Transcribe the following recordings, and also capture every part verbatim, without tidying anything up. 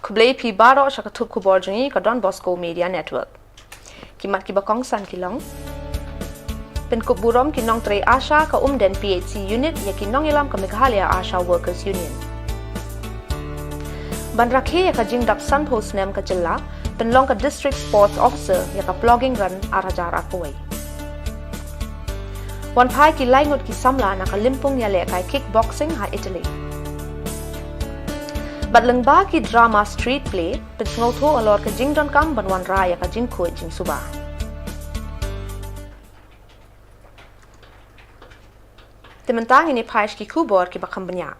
Khublei phi baroh sha ka thup khubor jong ngi ka Don Bosco Media Network. Ki mat kiba kongsan ki long: Pynkup burom ki nongtrei ASHA ka Umden P H C Unit ïa ki nongïalam ka Meghalaya ASHA Workers Union. Ban rakhe ïa ka jingdap sanphew snem ka jylla, pynlong ka District Sports Officer ïa ka Plogging Run ar hajar arphew wei. Wan phai ki lai ngut ki samla na ka lympung ïalehkai kickboxing ha Italy. Bad lyngba ki drama street play, pynsngewthuh halor ka jingdonkam ban wanrah ïa ka jingkhuid jingsuba. Te mynta ngin ïa phai sha ki khubor kiba kham bniah.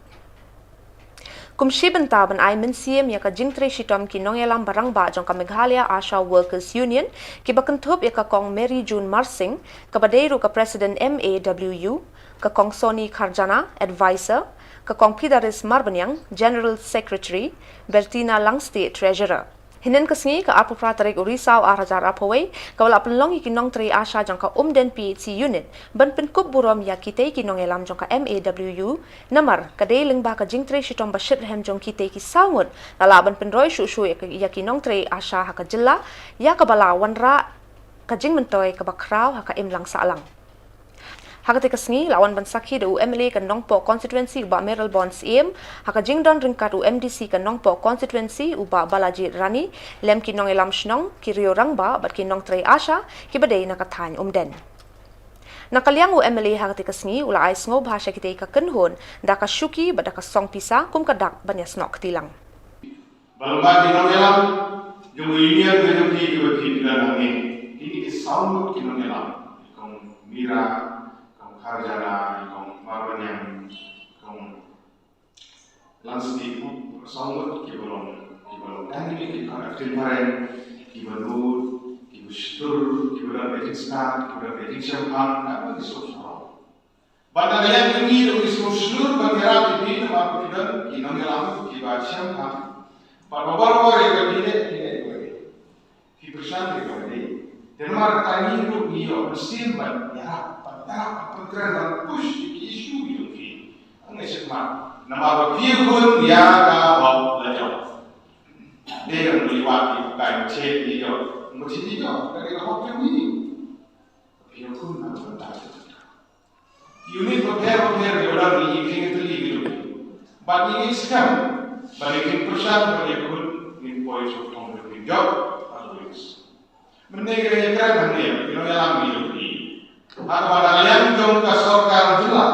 Kum shi bynta ban ai mynsiem ïa ka jingtrei shitom ki nongïalam ba rangbah jong ka Meghalaya ASHA Workers Union, kiba kynthup ïa ka Kong Mary June Marsing, kaba dei ruh ka President M A W U, ka Kong Sony Kharjana, Advisor, ka Kong Phidaris Marbaniang, General Secretary, Bertina Langstieh, Treasurer. Hynnin ka sngi, ka arphew phra tarik u Risaw ar hajar arphew wei, kaba la pynlong ïa ki nongtrei ASHA jong ka Umden P H C Unit ban pynkup burom ïa kitei ki nongïalam jong ka M A W U, namar ka dei lyngba ka jingtrei shitom ba shitrhem jong kitei ki saw ngut la lah ban pynroi shuh shuh ïa ki, ïa ki nongtrei ASHA ha ka jylla, ïa kaba la wanrah ka jingmyntoi kaba khraw ha ka imlang sahlang. Ha katei ka sngi la wan ban sakhi da u M L A ka Nongpoh Constituency u Bah Mayralborn Syiem, ha ka jingdon ryngkat u M D C ka Nongpoh Constituency u Bah Balajied Rani, lem ki nongïalam shnong, ki riew rangbah bad ki nongtrei ASHA kiba dei na ka thaiñ Umden. Na ka liang u M L A ha katei ka sngi u la ai sngewbha sha kitei ka kynhun da ka shuki bad da ka song pisa kum ka dak ban ïasnoh kti lang. Ba lyngba ki nongïalam jong u Union ka jong phi kiba phi phi don hangne, kine ki saw ngut ki nongïalam, i Kong Mira, i Kong Kharjana, i Kong Marbaniang, i Kong Langstieh, saw ngut kiba long, kiba long tang kine ki kong acting parent, kiba nud, kiba stur, kiba don ka jingstad, kiba don ka jingshemphang, kiba ki sop sarong. Bad na ka liang jong ngi ruh ngi sngewshlur ban ïarap ïa phi namar ba phi don ki nongïalam kiba shemphang. Bad ba barabor ïa ka phi leh, phi leh ïa ka phi. Phi pyrshang ïa ka phi. Te namar kata ngi ruh ngi ïoh mynsiem ban ïarap, ban ïarap, ban pynkren, ban push ïa ki issue jong phi. Ngi shim mat. Namar ba phi khun ïa ka hok la jong. Dei ka ngi wad ïa ka, ïa ka, ïa ka hok jong ngi. Phi khun na ka bynta. Unit bapher bapher ki wan, ngi ïeng tylli ki jong ki. Bad ngi ïeng skhem ba ngi kin pyrshang ba ngi khun ngin poi sha u thong jong ki jop always. Mynne ka ïa kren hangne ki nongïalam ki jong ki. Ha kaba na ka liang jong ka sorkar jylla,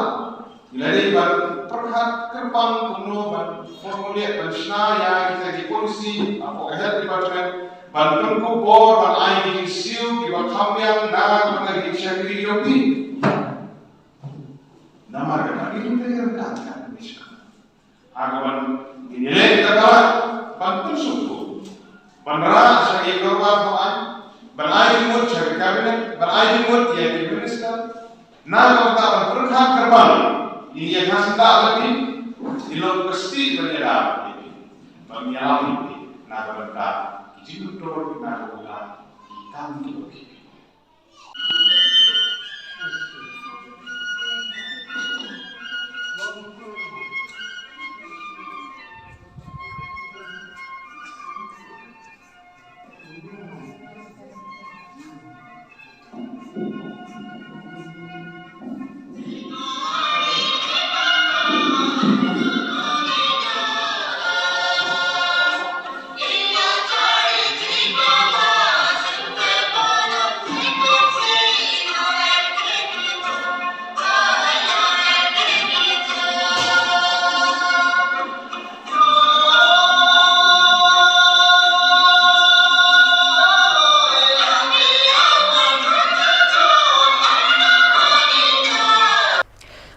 ngi la dei ban pyrkhat kyrpang kumno ban formulate, ban shna ïa kita ki policy hapoh ka health department ban pynkup bor ban ai ki jingsiew kiba kham biang na ka bynta ki shakri jong ki. Namar kata ngi ruh ngi ruh ngi ruh ngi ruh. Ha kaba ngin ïaleh kita ka lad ban pynsngewthuh, ban rah sha ki dorbar ba ai, ban ai jingmut sha ki cabinet, ban ai jingmut ïa ki minister. Na ka bynta ban pyrkhat kyrpang, ngin ïa ka sngewthuh lad ki, ngin long ka stieh ban ïada ïa ki, ban ïalam ïa ki na ka bynta ki jingmyntoi, na ka bynta ki kam kiba ki.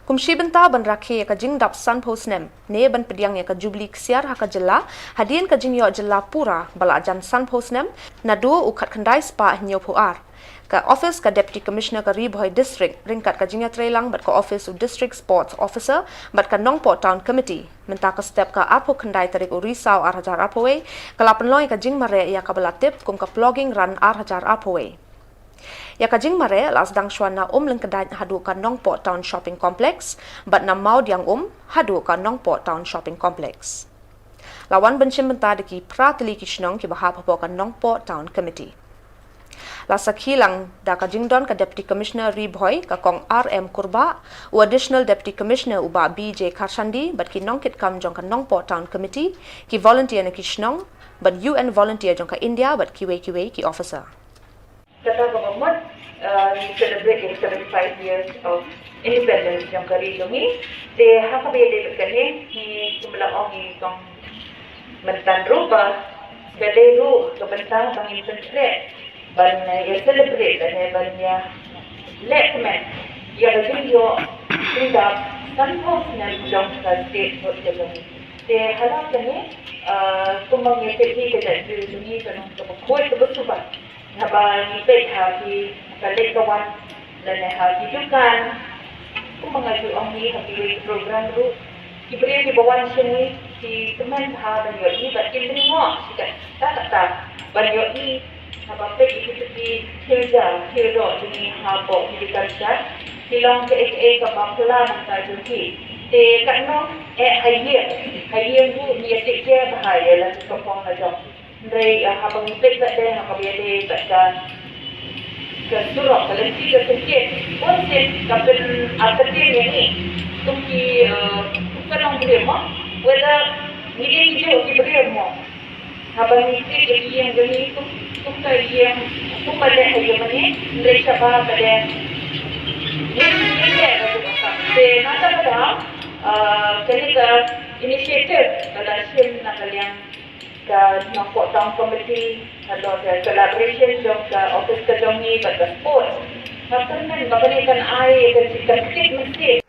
Kum shi bynta ban rakhe ïa ka jingdap sanphew snem ne ban pdiang ïa ka Jubili Ksiar ha ka jylla, hadien ka jingïoh jylla pura ba la jan sanphew snem, naduh u khatkhyndai spah hynñiewphew ar, ka ophis ka Deputy Commissioner ka Ri Bhoi District ryngkat ka jingïatreilang bad ka ophis u District Sports Officer bad ka Nongpoh Town Committee, mynta ka step ka arphew khyndai tarik u Risaw ar hajar arphew wei, ka la pynlong ïa ka jingmareh ïa kaba la tip kum ka Plogging Run ar hajar arphew wei. Ïa ka jingmareh la sdang shwa na Umlyngkdait haduh ka Nongpoh Town Shopping Complex bad na Mawdiangum haduh ka Nongpoh Town Shopping Complex. La wan ban shim bynta da ki phra tylli ki shnong kiba hap hapoh ka Nongpoh Town Committee. La sakhi lang da ka jingdon ka Deputy Commissioner Ri Bhoi, ka Kong R M Kurbah, u Additional Deputy Commissioner u Bah B J Kharshandi, bad ki nongkitkam jong ka Nongpoh Town Committee, ki volunteer na ki shnong, bad U N volunteer jong ka India, bad kiwei kiwei ki officer. Kata kaba mut, uh, ngi celebrate ïa seventy-five years of independence jong ka ri jong ngi. Te ha kaba ïadei bad kane, ngi kumba la ong i kong Mynthan ruh ba ka dei ruh ka bynta ba ngin pynkhreh ban, eh, ïa celebrate lane ban ïa leh kmen ïa ka jingïoh jingdap sanphew snem jong ka state ka jong ngi. Te ha la kane, eh, kumba ngi peit hi ka jaitbynriew jong ngi ka long kaba khuid kaba suba. Haba ngi peit ha ki ka leit ka wan lane ha ki dukan, kumba nga ju ong hi ha kiwei ki program ruh, ki briew kiba wan sha ngi ki kmen bha ban ïohi bad ki lyngngoh shi katta katta ban ïohi. Haba peit ïa kita ki thil ja thil doh jong ngi hapoh ki dukan sha, ki long kaei kaei kaba phylla nangta jong ki. Te katno eh ha ïing, ha ïing ruh ngi ïa take care bha ïa la ki khapong la jong. Hynrei, ah, haba ngi peit bad dei ha kaba ïadei bad ka, ka surok, ka lynti ka syrkit, bun sien ka pyn, ah, ka pynartatien ïa ngi kum ki, ah, kum ka nongbriew mo. Whether ngi dei ngi jong ki briew mo, haba ngi peit ïa ki ïing jong ngi kum, kum ka ïing, kum ba dei ha ïing mane, hynrei shabar ba dei ïing, ïing dei ba dei ba ka. Te nangta ba dei, ah, kane ka initiative ba la shim na ka liang ka Nongpoh Town Committee, ka dei ka collaboration jong ka office ka jong ngi bad ka sports. Nga kyrmen ba kane kan ai ka, ka kit mynsiem.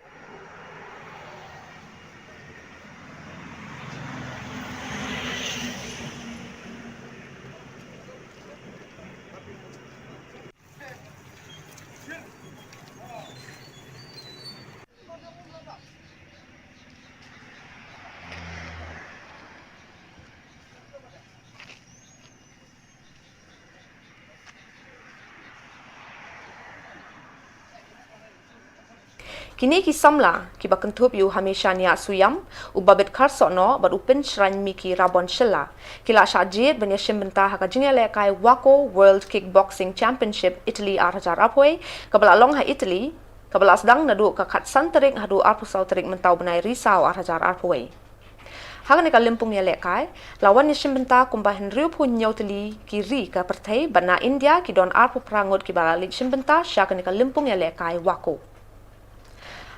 Kine ki samla kiba kynthup ïa u Hamesha Niah Suyam, u Babit Kharsohnoh bad u Pynshraiñ Miki Rabon Shylla, ki la shah jied ban ïashim bynta ha ka jingïalehkai WAKO World Kickboxing Championship Italy ar hajar arphew wei, kaba la long ha Italy, kaba la sdang naduh ka khatsan tarik haduh arphew saw tarik mynta u bnai Risaw ar hajar arphew wei. Ha kane ka lympung ïalehkai, la wan ïashim bynta kumba hynriewphew hynñiew tylli ki ri ka pyrthei, bad na India ki don arphew phra ngut kiba la leit shim bynta sha kane ka lympung ïalehkai WAKO.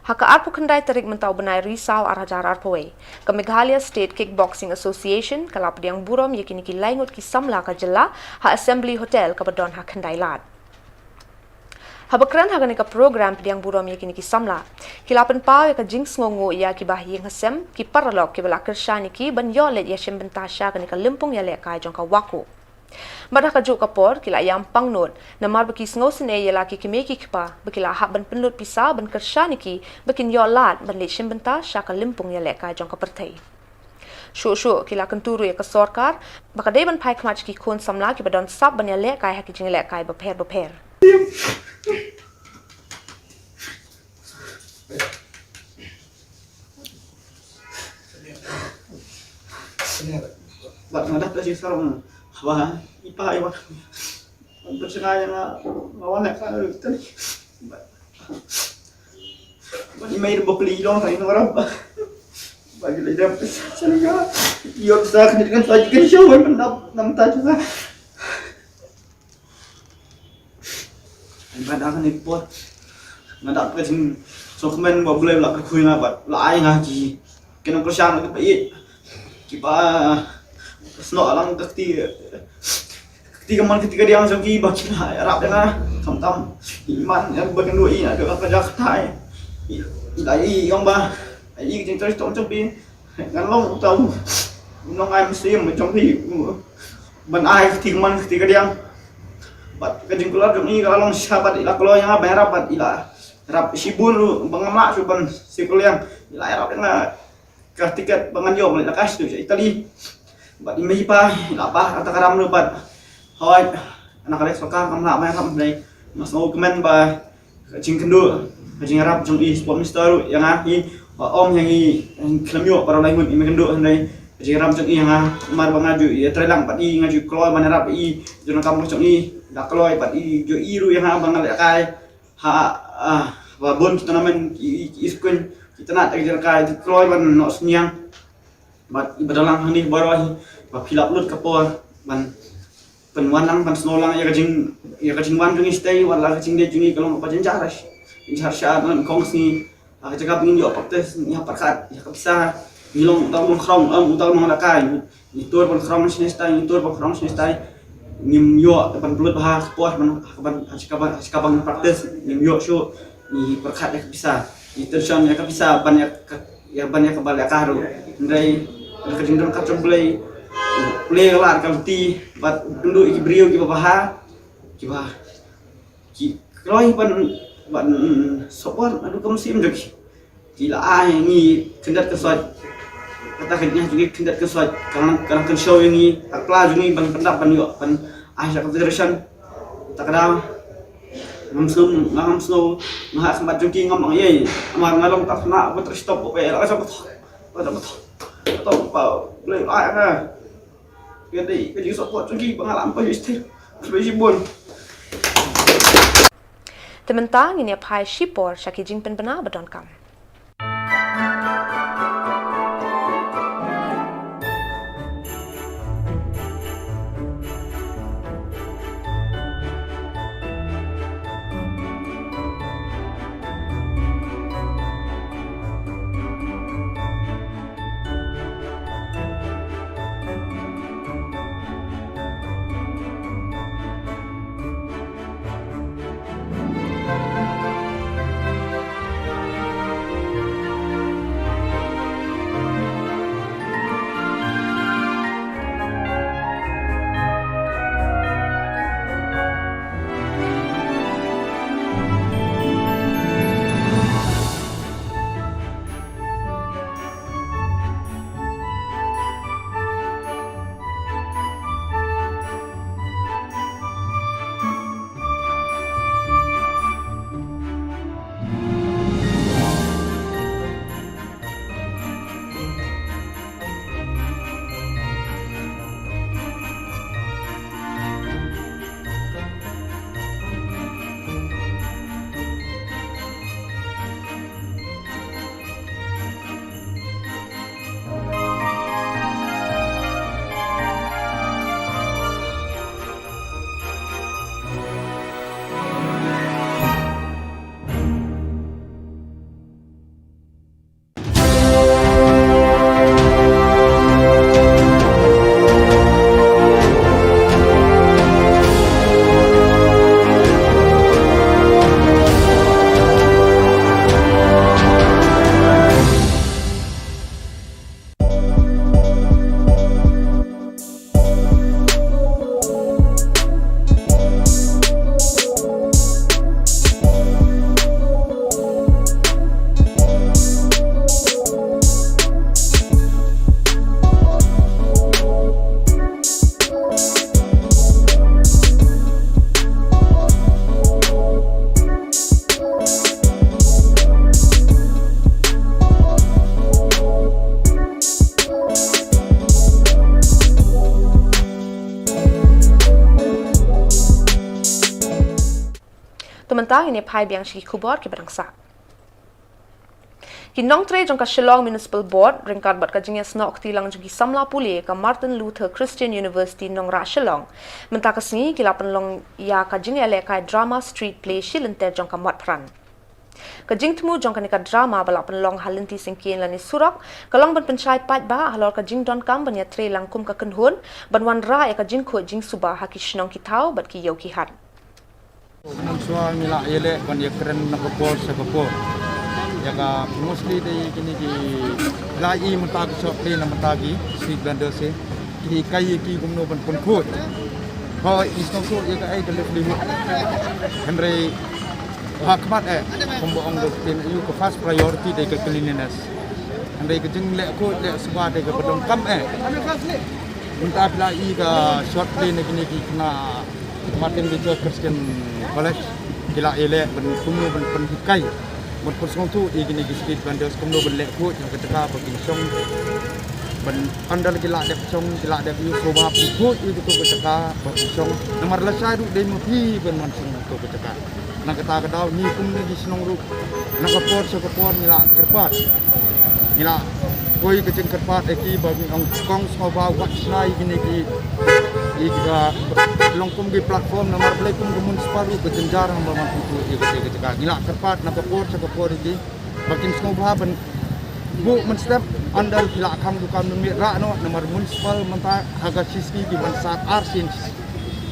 Ha ka arphew khyndai tarik mynta u bnai Risaw ar hajar arphew wei, ka Meghalaya State Kickboxing Association ka la pdiang burom ïa kine ki lai ngut ki samla ka jylla ha Assembly Hotel kaba don ha Khyndailad. Haba kren ha kane ka program pdiang burom ïa kine ki samla, ki la pynpaw ïa ka jingsngewnguh ïa kiba ha ïing ha sem, ki paralok kiba la kyrshan ïa ki ban ïoh leit ïashim bynta sha kane ka lympung ïalehkai jong ka WAKO. Bad ha kajuh ka por ki la ïam pangnud namar ba ki sngewsynei ïa la ki kmie ki kpa ba ki la hap ban pynlut pisa ban kyrshan ïa ki ba kin ïoh lad ban leit shim bynta sha ka lympung ïalehkai jong ka pyrthei. Shuh shuh ki la kyntu ruh ïa ka sorkar ba ka dei ban phai khmat sha ki khun samla kiba don sap ban ïalehkai ha ki jingïalehkai bapher bapher. Bad nga dap da jingsarong ba i pa i wan pynshai ïa nga, nga wan leh ka tani. Bad i mei da bapli i long ka i nongrap. Bad i la dap pynshai ïa nga. Ïoh sa ka nit kan sa ka show wan nam nam ta jong nga. Bad ha kane ka por nga dap ka jingsngewkmen ba U Blei u la kyrkhu ïa nga bad u la ai ïa nga ki, ki nongkyrshan kiba ïeit, kiba snoh lang ka kti, ka kti kamon ka kti kadiang jong ki ba ki la ïarap ïa nga. Khamtam i man ïa ba kynduh i na ka jaka kata i la i ong ba i ka jingtrei tong jong phi. Ngan long uta u nongai mynsiem jong phi, u ban ai kti kamon kti kadiang. Bad ka jingkular jong i ka la long sha bad i la kloi ïa nga ban ïarap bad i la ïarap shibun ruh ba ngam lah shuh ban siew kylliang. I la ïarap ïa nga ka tiket ba ngan ïoh ban leit na ka sha Italy. Bad i mei i pa i la bah kata ka ram ruh bad hooid na ka lei sorkar kam lah ban ïarap. Hynrei nga sngewkmen ba ka jingkynduh, ka jingïarap jong i Sport Minister ruh ïa nga, i ba ong ïa ngi, ïa ngi khlem ïoh para lai ngut i mei kynduh, hynrei Jingïaram jong i ha nga, namar ba nga ju ïatreilang bad i, nga ju kloi ban ïarap i jong ka kam jong i, da kloi bad i ju i ruh ïa nga ba nga lehkai ha, ah, ba bun ki tournament, ki, ki, ki skul, ki tnat, ki jingkai, ki kloi ban noh synñiang. Bad i ba dang lang hangne baroh hi, ba phi lap lut ka por ban pynwan lang, ban snoh lang ïa ka jing, ïa ka jingwan jong ngi shatei, wat la ka jingdei jong ngi ka long kaba jynjar, jynjar sha nan kong sngi. Ha ka jaka ba ngin ïoh practice, ngi hap pyrkhat ïa ka pisa. Ngi long uta u nongkhrong, em, uta u nonglehkai. Ngi tur ban khrong shane shatai, ngi tur ban khrong shane shatai. Ngim ïoh ban pynlut bha ka por ban, ban, ha ka jaka ba, ha ka jaka ba ngin practice, ngim ïoh shuh. Ngi pyrkhat ïa ka pisa, ngi tension ïa ka pisa ban ïa ka, ïa ban ïa kaba lehkai ruh. Hynrei da ka jingdon ka jong U Blei, U Blei u la lad ka lynti bad u kynduh ïa ki briew kiba bha, kiba ki kloi ban, ban support naduh ka mynsiem jong ki. Ki la ai ngi khyndiat khynsoit. Kata ka jingeh jong ngi khyndiat khynsoit, ka nang, ka nang kynshew ïa ngi, ka pla jong ngi ban pyndap ban ïoh ban ai sha consideration. Kata ka daw ngam sngew, ngam sngew nga ha khmat jong ki, ngam ong ei. Namar nga long uta u khynnah ba trei stop, ba pei la ka jong ka thok, ka jong ka thok, ka thok ba Blei ai nga. Ka dei ka jingsupport jong ki ba nga la poi shatei. Khublei shibun. Te mynta ngin ïa phai shipor sha ki jingpynbna ba donkam. Te mynta ngin ïa phai biang sha ki khubor kiba dang sah. Ki nongtrei jong ka Shillong Municipal Board ryngkat bad ka jingïasnoh kti lang jong ki samla pule ka Martin Luther Christian University Nongrah Shillong, mynta ka sngi ki la pynlong ïa ka jingïalehkai drama street play shi lynter jong ka Motphran. Ka jingthmu jong kane ka drama ba la pynlong ha lynti syngkien lane surok ka long ban pynshai paidbah halor ka jingdonkam ban ïatrei lang kum ka kynhun ban wanrah ïa ka jingkhuid jingsuba ha ki shnong ki thaw bad ki ïew ki hat. Nang shuwa ngi la ïaleh ban ïakren na ka por sha ka por. Ïa ka mostly dei kine ki la i mynta ka short play na mynta ki street vendors eh. Ki hikai ïa ki kumno ban pynkhuid. Hooid, ngi sngewthuh ïa kaei ka livelihood. Hynrei ha khmat eh, kumba ong ka ktien aïu, ka first priority dei ka cleanliness. Hynrei ka jingleh khuid leh suba dei kaba donkam eh. Mynta phi la i ka short play na kine ki khynnah Martin Luther Christian College, ki la ïaleh ban kumno ban pynhikai, ban pynsngewthuh ïa kine ki street vendors kumno ban leh khuid ha ka jaka ba kin shong. Ban ynda ki la dep shong, ki la dep ïoh sngewbha pynkuid ïa kito ki jaka ba ki shong. Namar lashai ruh dei ma phi ban wan shong kito ki jaka. Na kata ka daw ngi kum na ki shnong ruh, na ka por sha ka por ngi la kyrpad, ngi la koi ka jingkyrpad ïa ki ba ngi ong kong sngewbha wat shna ïa kine ki, ïa ki ka long kum ki platform. Namar balei kum ka municipal ruh ka jynjar haba wan pynkuid ïa kito ki jaka. Ngi la kyrpad na ka por sha ka por ïa ki ba kin sngewbha ban buh mynstep ynda phi la khang dukan mynmiet rah noh. Namar municipal mynta ha ka shisngi ki ban sat arsien,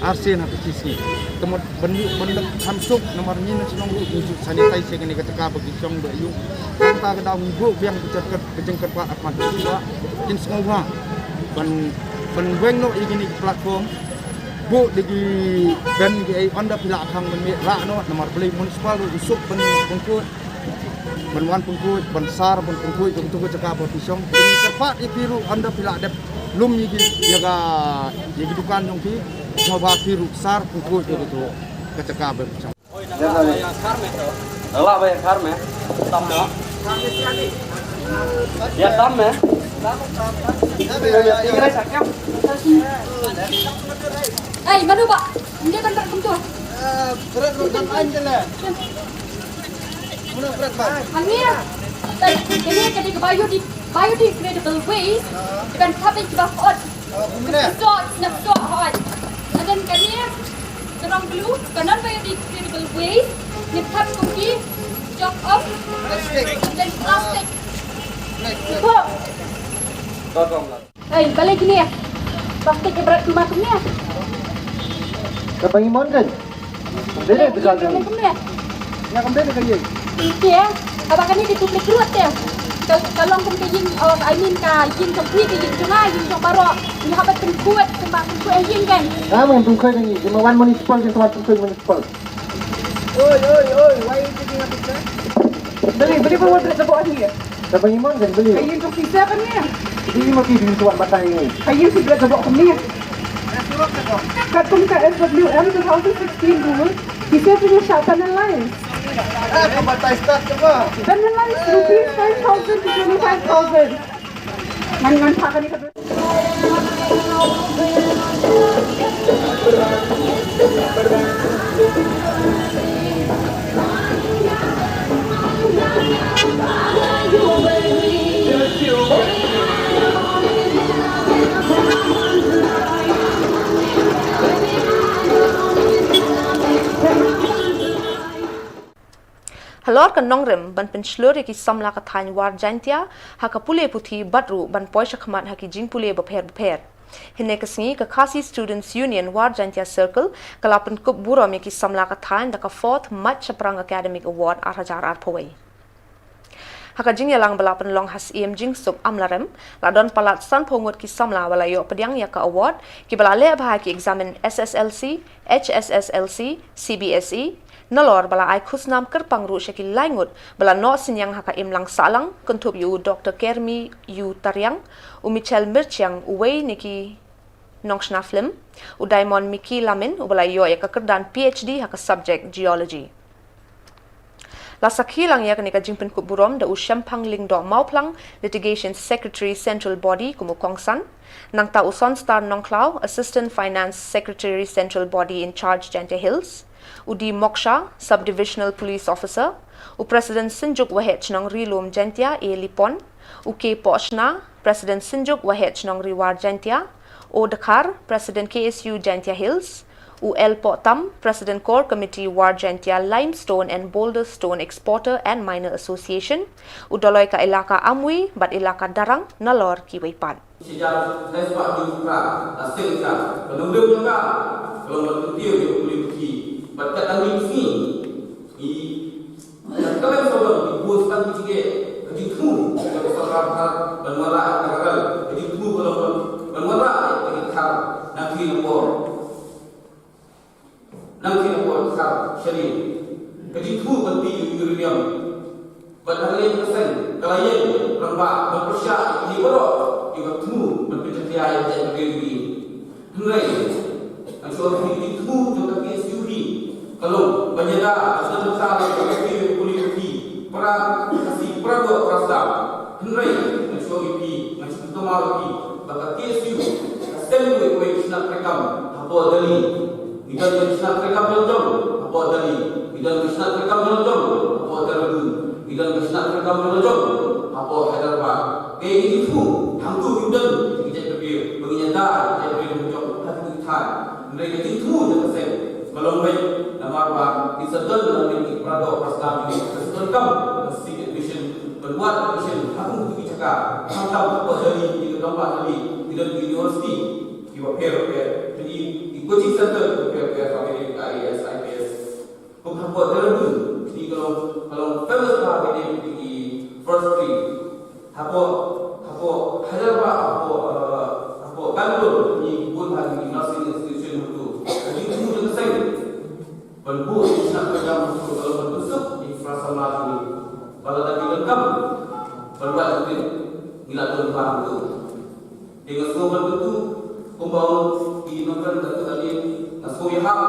arsien ha ka shisngi. Te mut ban ïoh ban leh kham suk namar ngi na shnong ruh ngi ju sanitize ïa kane ka jaka ba ki shong ba ïoh. Mynta ka daw ngi buh biang ka jingkyrpad, ka jingkyrpad ap mat ba kin sngewbha ban, ban weng noh ïa kine ki platform. Buh da ki ban ki ei ynda phi la khang mynmiet rah noh namar balei municipal ruh u suk ban pynkuid, ban wan pynkuid, ban sar, ban pynkuid ïa kito ki jaka ba phi shong. Ngi kyrpad ïa phi ruh ynda phi la dep lum ïa ki, ïa ka, ïa ki dukan jong phi, sngewbha phi ruh sar pynkuid ïa kito ki jaka ba phi shong. Ïa, ïa. Nang lah ba ïa khar me. Tam me. Ïa tam me. Ïa, ïa, ïa. Ei, mano ba? Ym dei ban rat kumto. Hangne, hangne ka dei ka biode-, biodegradable waste. Dei ban thap ïa kiba hot. Ka soh, sngap soh hot. And then kane ka rong blue, ka non biodegradable waste. Ngin thap kum ki jug of, and then plastic. Ko. Ei, balei kine? Plastik ki bret kumba kumne. Ka ba ngi mon kan? Kumne, kumne. Ïa kumne ka ïing. Ïa, haba kane ki tu plik ruat te. Ka, ka long kum ka ïing, oh, I mean ka ïing jong phi, ka ïing jong nga, ïing jong baroh. Ngi hap ban pynkhuid, kumba pynkhuid ïing kan. Ah, ban pynkhuid ïing. Jong ma wan municipal, jong ma wan pynkhuid municipal. Oi, oi, oi, why you taking a picture? Balei, balei ba wat bret jaboh hi. Ka ba ngi mon kan balei. Ka ïing jong phi sa kane. Ki ma ki ding tuan batai ni. Ka ïing phi bret jaboh kumne. Katkum ka S W M two thousand sixteen rule, ki sa phi shah penalize. Ah, ka batai start ka ba. Penalize rupees five thousand to twenty-five thousand. Ngan, ngan phah kane ka Halor ka nongrim ban pynshlur ïa ki samla ka thaiñ War Jaintia ha ka pule puthi bad ruh ban poi shakhmat ha ki jingpule bapher bapher. Hynne ka sngi ka Khasi Students Union War Jaintia Circle ka la pynkup burom ïa ki samla ka thaiñ da ka fourth Mach Shaphrang Academic Award ar hajar arphew wei. Ha ka jingïalang ba la pynlong ha Syiem Jingsuk Amlarem, la don palat sanphew ngut ki samla ba la ïoh pdiang ïa ka award, kiba la leh bha ha ki eksamin S S L C, H S S L C, C B S E, nalor ba la ai khusnam kyrpang ruh sha ki lai ngut ba la noh synñiang ha ka imlang sahlang, kynthup ïa u Doctor Kermi U Tariang, u Michel Mirchiang, uwei na ki nongshna film, u Diamond Miki Lamin, uba la ïoh ïa ka kyrdan P H D ha ka subject Geology. La sakhi lang ïa kane ka jingpynkup burom da u Shemphang Lyngdoh Mawphlang, Litigation Secretary Central Body kum u kongsan, nangta u Sonstar Nongkhlaw, Assistant Finance Secretary Central Body in charge Jaintia Hills, u D Moksha, Subdivisional Police Officer, u President Synjuk Waheh Chnong Ri Lum Jaintia A Lipon, u K Pohshna, President Synjuk Waheh Chnong Ri War Jaintia, O Dkhar, President K S U Jaintia Hills, u L Pohtam, President Core Committee War Jaintia Limestone and Boulder Stone Exporter and Miner Association, u Doloi ka Elaka Amwi bad Elaka Darrang, nalor kiwei pat. Shi hajar lai spah hynñiew phra, la seng ïa ka, ka nongrim jong ka, ka long ban kyntiew ïa u pule puthi, bad kat nangni ka sngi, i, kat ka leng sawdong, i bun sdang ki jingeh, ka jingthmu, ïa ka sorkar Bharat, ban wanrah ïa ka rel, ka jingthmu ka long ban, ban wanrah ïa ka jingthar, na ki nongpor. Nang ki nongpor thar shane. Ka jingthmu ban pynïoh uranium. Bad na ka liang ka seng, ka la ïeng rangbah ban pyrshah ïa kine baroh kiba thmu ban pynjakhlia ïa ka jaitbynriew jong ngi. Hynrei, ngan shu ong ïa phi, ka jingthmu jong ka P S U hi ka long ban ïada, ban sdang bynta, ban pynïoh ïa ka pule puthi para Khasi, para doh, para sdang. Hynrei, ngan shu ong ïa phi, ngan shu pynthut Ba ka K S U ka seng wei wei shnat treikam hapoh Delhi. Ngi don ka shnat treikam jong jong hapoh Delhi. Ngi don ka shnat treikam jong jong hapoh Dehradun. Ngi don ka shnat treikam jong jong hapoh Hyderabad. Ka jingthmu hangtu ngi don ki jait ka pir ba ngi ïada ki jait ka pir jong jong ha ki thaiñ. Hynrei ka jingthmu jong ka seng ka long beit namar ba ki sa don na ki para doh para snam jong ngi, ki sa donkam ka seek admission, ban wad admission ha kum ki jaka, khamtam hapoh Delhi, ki don ba Delhi, ki don ki university kiba pher pher, ki, ki coaching center kiba pher pher, ba ki don ka I A S, I P S. Kum hapoh Dehradun, ki ka long, ka long famous ba ki don ki first three. Hapoh, hapoh Hyderabad, hapoh, eh, hapoh Bangalore, ngi bun ha ki nursing institution hapoh. Ka jingthmu jong ka seng ban buh ïa ka shnat treikam hapoh, ka long ban pynsuk ïa ki para samla jong ngi ba lada ki donkam ban wad jingtip, ngi lah don ba hapoh. Te nga sngew ban kyntu kumba ong ki nongkren, kata ka dei, nga sngew ïahap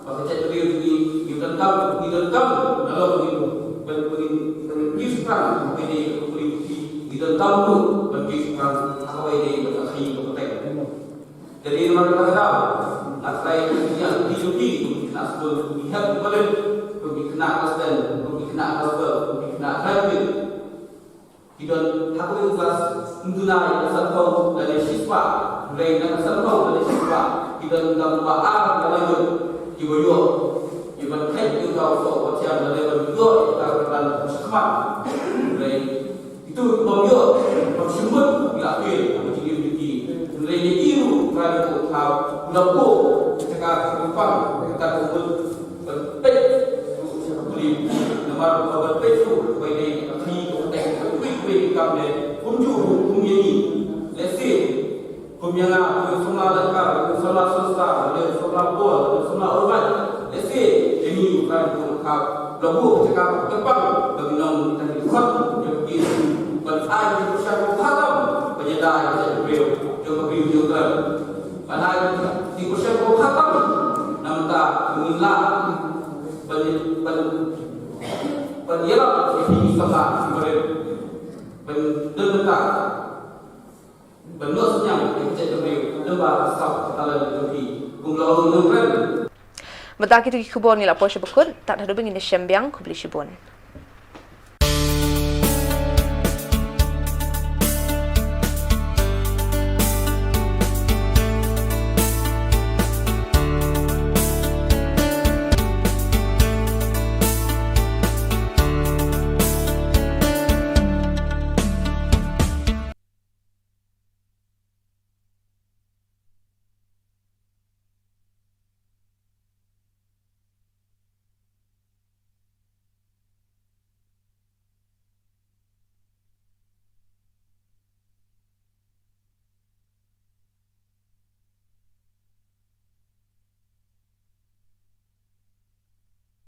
ba ka jaitbynriew jong ngi, ngi donkam, ngi donkam na long ngi ban, ban, ban ïoh shaphrang ha kaba ïadei bad ka community, ngi donkam ruh ban ïoh shaphrang ha kaba ïadei bad ka khaii ka pateng. Te dei namar kata ka daw nga trai ïa ki jong ki, kum ki khynnah skul, kum ki Health Department, kum ki khynnah Western, kum ki khynnah Gospel, kum ki khynnah Graduate. Ki don ha kawei ka klas, ym duna ïa ka san phew lane shispah, hynrei na ka san phew lane shispah ki don tang ba ar na laingut kiba ïoh ïa ban kheit ïa ka soh ka thiang lane ban ïoh ïa ka rta shakhmat. Hynrei kito ki bym ïoh, bym shim mut, ki la fail ha ka jingim jong ki. Hynrei ïa ki ruh Trai Kynrad u la buh ka jaka kyrpang, ka jaka kyrpang ban peit ruh sha ka pule. Namar ba ban peit ruh ba dei ka khaii ka pateng, ka pule pule ka kam ne kumjuh ruh kum ïa ngi. Lehse kum ïa nga, kum samla Dkhar, kum samla Sostar, kum samla Bor, kum samla Urmai. Lehse ïa ngi ruh kan kum ka la buh ka jaka kyrpang ba ngi long kita ki khot ïa ki ban ai ki pyrshah ka khatam ban ïada ïa ka briew jong ka briew jong ka. Ban ai ki pyrshah ka khatam namar ba ngin lah ban, ban, ban ïarap ïa ki samla ki barit ban don bynta ban noh synñiang ïa ka jaitbynriew lyngba ka sap ka talent jong ki. Kum la ong u nongkren. Mynta kito ki khubor ngi la poi sha ba kut, tad haduh ba ngin ïashem biang, khublei shibun.